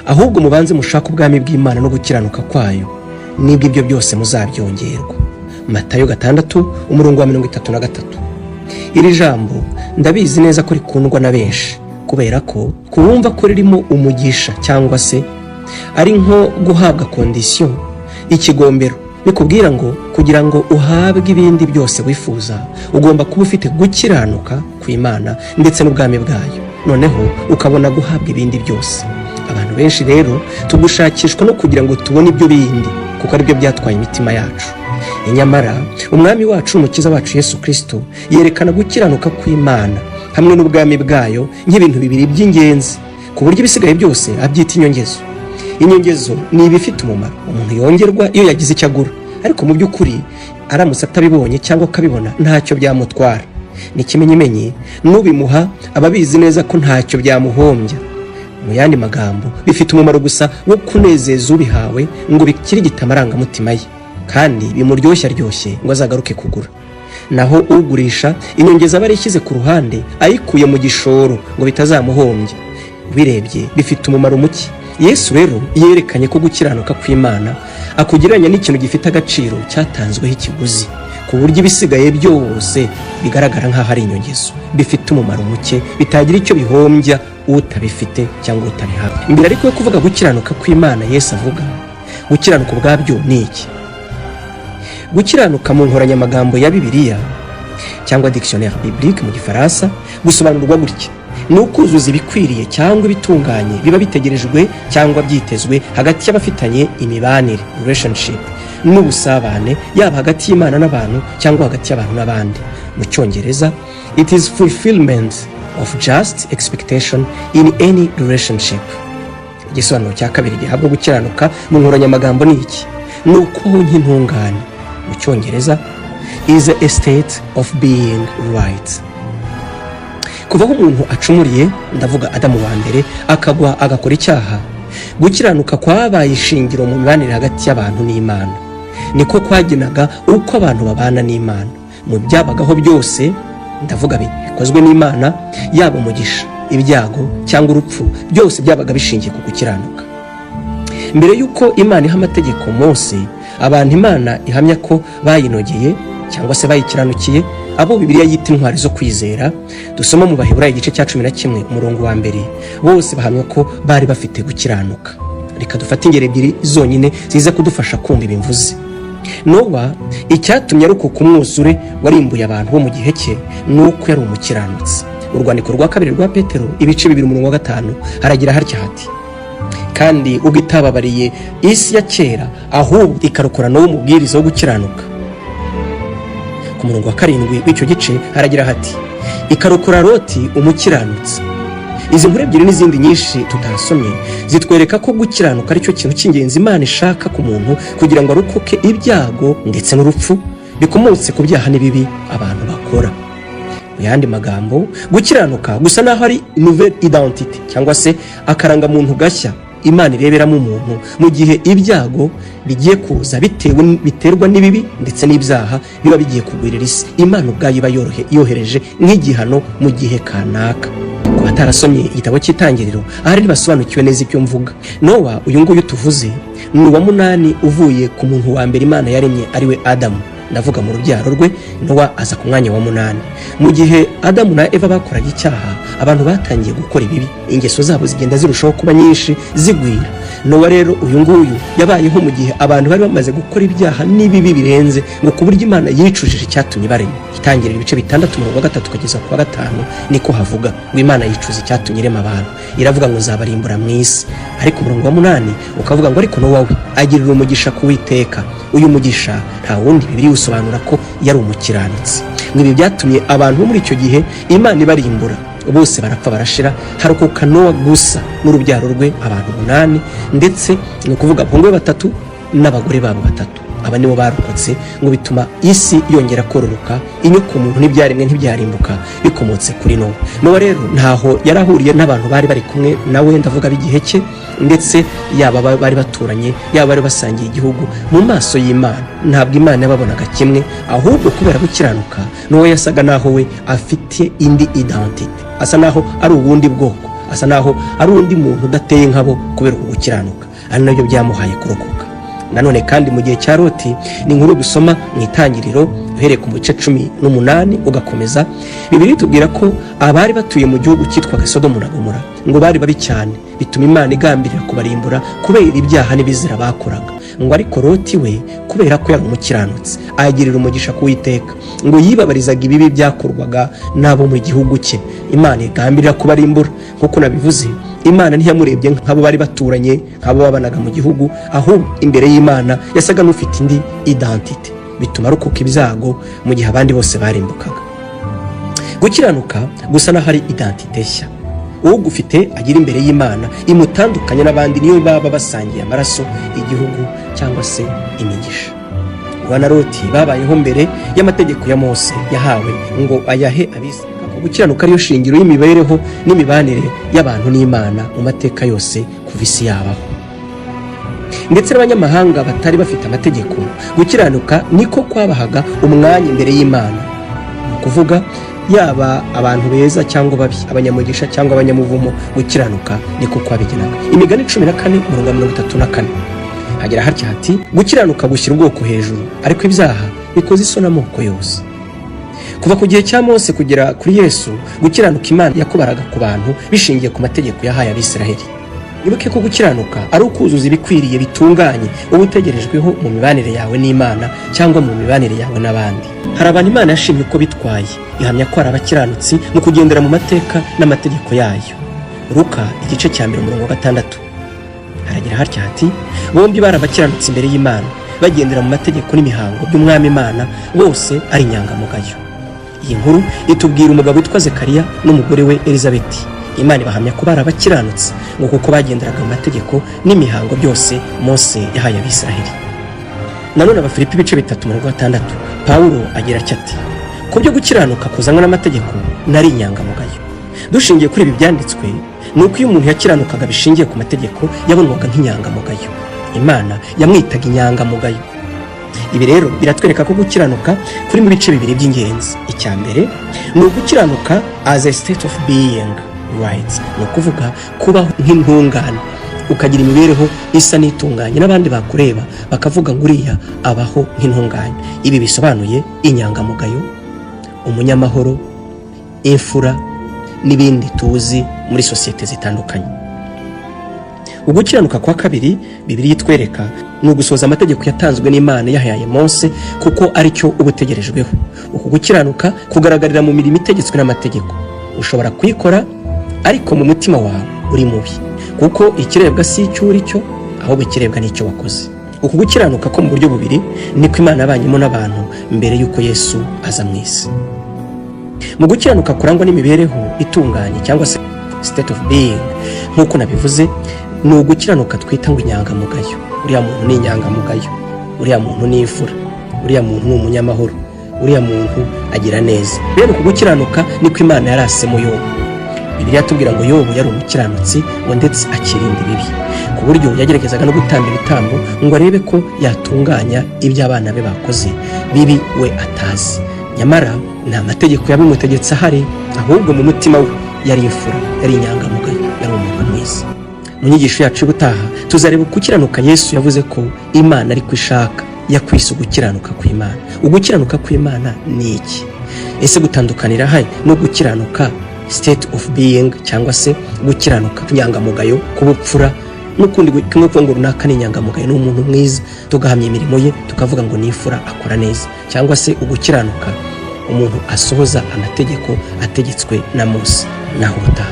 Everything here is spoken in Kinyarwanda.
Ahubwo mubanze mushake ubwami bw'Imana no gukiranuka kwayo, nibwo ibyo byose muzabyongerwa. Matayo 6, umurongo wa 33. Iri jambo ndabizi neza ko rikundwa na benshi, kubera ko kuwumva ko ririmo umugisha cyangwa se ari nko guhabwa condition, ikigombero bikubwira ngo kugira ngo uhabwe ibindi byose wifuza, ugomba kuba ufite gukiranuka ku Imana ndetse n'ubwami bwayo, noneho ukabona guhabwa ibindi byose. Abantu benshi rero tugushakishwa no kugira ngo tubone ibyo bindi, kuko aribyo byatwaye imitima yacu. Nyamara Umwami wacu, Umukiza wacu Yesu Kirisito, yerekana gukiranuka kw'Imana hamwe n'ubwami bwayo nk'ibintu bibiri by'ingenzi, ku buryo ibisigaye byose abyita inyongezo. Inyongezo ni ibifite umumaro umuntu yongerwa iyo yagize icyo agura, ariko mu by'ukuri aramutse atabibonye cyangwa akabibona ntacyo byamutwara. Ni ikimenyimenyi, n'ubimuha aba abizi neza ko ntacyo byamuhombya. Mu yandi magambo, bifite umumaro gusa wo kunezeza ubihawe, ngo bikirigite amarangamutima ye kandi bimuryoshye aryoshye ngo azagaruke kugura. Naho ugurisha inyongeza aba yarishyize ku ruhande, ayikuye mu gishoro ngo bitazamuhombya. Ubirebye bifite umumaro muke. Yesu rero yerekanye ko gukiranuka kw'Imana akugereranya n'ikintu gifite agaciro cyatanzweho ikiguzi, ku buryo ibisigaye byose bigaragara nk'aho ari inyongezo, bifite umumaro muke, bitagira icyo bihombya utabifite cyangwa utabihabwa. Mbere ariko yo kuvuga gukiranuka kw'Imana Yesu avuga, gukiranuka ubwabyo ni iki? Gukiranuka mu nkoranyamagambo ya Bibiliya, cyangwa dictionnaire biblique mu Gifaransa, gusobanurwa gutya: ni ukuzuza ibikwiriye cyangwa ibitunganye biba bitegerejwe cyangwa byitezwe hagati y'abafitanye imibanire, relationship, n'ubusabane, yaba hagati y'Imana n'abantu cyangwa hagati y'abantu n'abandi. Mu Cyongereza, it is fulfillment of just expectation in any relationship. Igisobanuro cya kabiri gihabwa gukiranuka mu nkoranyamagambo ni iki: ni ukubaho nk'intungane. Mu Cyongereza, is a state of being right. Kuva aho umuntu acumuriye, ndavuga Adamu wa mbere, akagwa agakora icyaha, gukiranuka kwabaye ishingiro mu mibanire hagati y'abantu n'Imana. Niko kwagenaga uko abantu babana n'Imana. Mu byabagaho byose, ndavuga bikozwe n'Imana, yaba umugisha, ibyago cyangwa urupfu, byose byabaga bishingiye ku gukiranuka. Mbere y'uko Imana iha amategeko Mose, abantu Imana ihamya ko bayinogeye cyangwa se bayikiranukiye, abo Bibiliya yita intwari zo kwizera, dusoma mu Baheburayo igice cya 11 umurongo wa 1, bose bahamya ko bari bafite gukiranuka. Reka dufate ingero ebyiri zonyine ziza kudufasha kumva ibi mvuze. Nowa, icyatumye arokoka umwuzure warimbuye abantu bo mu gihe cye ni uko yari umukiranutsi. Urwandiko rwa kabiri rwa Petero, ibice 2, umurongo wa 5, haragira hatya hati: "Kandi ubwo itababariye isi ya kera, ahubwo ikarokora Nowa umubwiriza wo gukiranuka." Ku murongo wa 7 w'icyo gice haragira hati: "Ikarokora Loti umukiranutsi." Izi nkuru ebyiri n'izindi nyinshi tutasomye zitwereka ko gukiranuka aricyo kintu cy'ingenzi Imana ishaka ku muntu kugira ngo arokoke ibyago ndetse n'urupfu bikomotse ku byaha n'ibibi abantu bakora. Mu yandi magambo, gukiranuka gusa naho ari nouvelle identité, cyangwa se akarangamuntu gashya Imana ireberamo umuntu mu gihe ibyago bigiye kuza bitewe biterwa n'ibibi ndetse n'ibyaha biba bigiye kugwirira isi, Imana ubwayo iba yohereje nk'igihano mu gihe kanaka. Ku batarasomye igitabo cy'Itangiriro, ahari ntibasobanukiwe neza ibyo mvuga. Nowa uyu nguyu tuvuze ni uwa munani uvuye ku muntu wa mbere Imana yaremye, ariwe Adamu. Ndavuga mu rubyaro rwe, Nowa aza ku mwanya wa munani. Mu gihe Adamu na Eva bakoraga icyaha, abantu batangiye gukora ibibi, ingeso zabo zigenda zirushaho kuba nyinshi, zigwira. Nowa rero uyu nguyu yabayeho mu gihe abantu bari bamaze gukora ibyaha n'ibibi birenze, ngo ku buryo Imana yicujije icyatumye barema. Itangirira ibice 6, umurongo wa 3 kugeza ku wa 5, niko havuga ngo Imana yicuza icyatumye irema abantu, iravuga ngo nzabarimbura mu isi. Ariko umurongo wa 8 ukavuga ngo ariko Nowa we agirira umugisha ku Witeka. Uyu mugisha nta wundi, Bibiliya usobanura ko yari umukiranutsi. Ngo ibi byatumye abantu bo muri icyo gihe Imana ibarimbura bose, barapfa barashira, harokoka Nowa gusa n'urubyaro rwe, abantu umunani, ndetse ni ukuvuga abahungu be batatu n'abagore babo batatu. Aba nibo barokotse. Ngo bituma isi yongera kororoka, inyoko muntu n'ibyaremwe ntibyarimbuka bikomotse kuri Nowa. Nowa rero ntaho yari ahuriye n'abantu bari bari kumwe nawe, ndavuga b'igihe cye, ndetse yaba bari baturanye, yaba bari basangiye igihugu. Mu maso y'Imana ntabwo Imana yababonaga kimwe, ahubwo kubera gukiranuka, Nowa yasaga naho we afite indi identité, asa naho ari ubundi bwoko. Asa naho ari undi muntu udateye nkabo kubera uku gukiranuka, ari nabyo byamuhaye kurokoka. Nanone kandi mu gihe cya Loti, ni inkuru dusoma mu Itangiriro uhereye ku bice 18 ugakomeza. Bibiliya itubwira ko abari batuye mu gihugu cyitwaga Sodomu na Gomora ngo bari babi cyane, bituma Imana igambirira kubarimbura kubera ibyaha n'ibizira bakoraga. Ngo ariko Loti we, kubera ko yari umukiranutsi, agirira umugisha ku Uwiteka. Ngo yibabarizaga ibibi byakorwaga n'abo mu gihugu cye, Imana igambirira kubarimbura. Nk'uko nabivuze, Imana ntiyamurebye nk'abo bari baturanye, nk'abo babanaga mu gihugu, ahubwo imbere y'Imana yasaga n'ufite indi identité, bituma arokoka ibyago mu gihe abandi bose barimbukaga. Gukiranuka gusa n'aho ari identité nshya ugufite agira imbere y'Imana, imutandukanye n'abandi, niyo baba basangiye amaraso, igihugu cyangwa se imigisha. Na Loti babayeho mbere y'amategeko ya Mose yahawe ngo ayahe Abisirayeli. Ko gukiranuka ariyo shingiro y'imibereho n'imibanire y'abantu n'Imana mu mateka yose kuva isi yabaho, ndetse n'abanyamahanga batari bafite amategeko, gukiranuka niko kwabahaga umwanya imbere y'Imana. Ni ukuvuga yaba abantu beza cyangwa babi, abanyamugisha cyangwa abanyamuvumo, gukiranuka niko kwabigenaga. Imigani 14 umurongo wa 34 hagira hatya hati: "Gukiranuka gushyira ubwoko hejuru, ariko ibyaha bikoze isoni amoko yose." Kuva ku gihe cya Mose kugera kuri Yesu, gukiranuka Imana yakubaraga ku bantu bishingiye ku mategeko yahaye Abisiraheli. Wibuke ko gukiranuka ari ukuzuza ibikwiriye bitunganye uba utegerejweho mu mibanire yawe n'Imana cyangwa mu mibanire yawe n'abandi. Hari abantu Imana yashimye uko bitwaye, ihamya ko ari abakiranutsi mu kugendera mu mateka n'amategeko yayo. Luka igice cya 1 umurongo wa 6 haragira hatya hati: "Bombi bari abakiranutsi imbere y'Imana, bagendera mu mategeko n'imihango by'Umwami Imana, bose ari inyangamugayo." Iyi nkuru itubwira umugabo witwa Zekariya n'umugore we Elizabeti. Imana ibahamya ko bari abakiranutsi ngo kuko bagenderaga mu mategeko n'imihango byose Mose yahaye Abisiraheli. Nanone Abafilipi ibice 3 umurongo wa 6, Pawulo agira ati: "Ku byo gukiranuka kuzanwa n'amategeko nari inyangamugayo." Dushingiye kuri ibi byanditswe, ni uko iyo umuntu yakiranukaga bishingiye ku mategeko yabonwaga nk'inyangamugayo, Imana yamwitaga inyangamugayo. Ibi rero biratwereka ko gukiranuka kuri mu bice bibiri by'ingenzi. Icya mbere ni ugukiranuka as a state of being right, ni ukuvuga kubaho nk'intungane, ukagira imibereho isa n'itunganye, n'abandi bakureba bakavuga ngo uriya abaho nk'intungane. Ibi bisobanuye inyangamugayo, umunyamahoro, imfura n'ibindi tuzi muri sosiyete zitandukanye. Ugukiranuka kwa kabiri Bibiliya itwereka ni ugusohoza amategeko yatanzwe n'Imana yahaye Mose, kuko aricyo uba utegerejweho. Uku gukiranuka kugaragarira mu mirimo itegetswe n'amategeko. Ushobora kuyikora ariko mu mutima wawe uri mubi, kuko ikirebwa si icyo uri cyo, ahubwo ikirebwa n'icyo wakoze. Uku gukiranuka ko mu buryo bubiri niko Imana yabanyemo n'abantu mbere y'uko Yesu aza mu isi. Mu gukiranuka kurangwa n'imibereho itunganye cyangwa se state of being, nk'uko nabivuze, ni ugukiranuka twita ngo inyangamugayo. Uriya muntu ni inyangamugayo, uriya muntu ni imfura, uriya muntu ni umunyamahoro, uriya muntu agira neza. Rero uku gukiranuka niko Imana yarasemo Yobu. Bibiliya tubwira ngo Yobu yari umukiranutsi, ngo ndetse akirinda ibibi, ku buryo yageragezaga no gutamba ibitambo ngo arebe ko yatunganya ibyo abana be bakoze bibi we atazi. Nyamara nta mategeko yabimutegetse ahari, ahubwo mu mutima we yari imfura, yari inyangamugayo, yari umuntu mwiza. Mu nyigisho yacu y'ubutaha tuzareba gukiranuka Yesu yavuze ko Imana ariko ishaka, yakwise ugukiranuka kw'Imana. Ugukiranuka kw'Imana ni iki? Ese gutandukanira hayi no gukiranuka state of being, cyangwa se gukiranuka inyangamugayo, kubupfura n'ukundi kumwe, kuvuga ngo runaka ni inyangamugayo, ni umuntu mwiza, tugahamya imirimo ye, tukavuga ngo ni imfura, akora neza, cyangwa se ugukiranuka umuntu asohoza amategeko ategetswe na Mose? Naho ubutaha.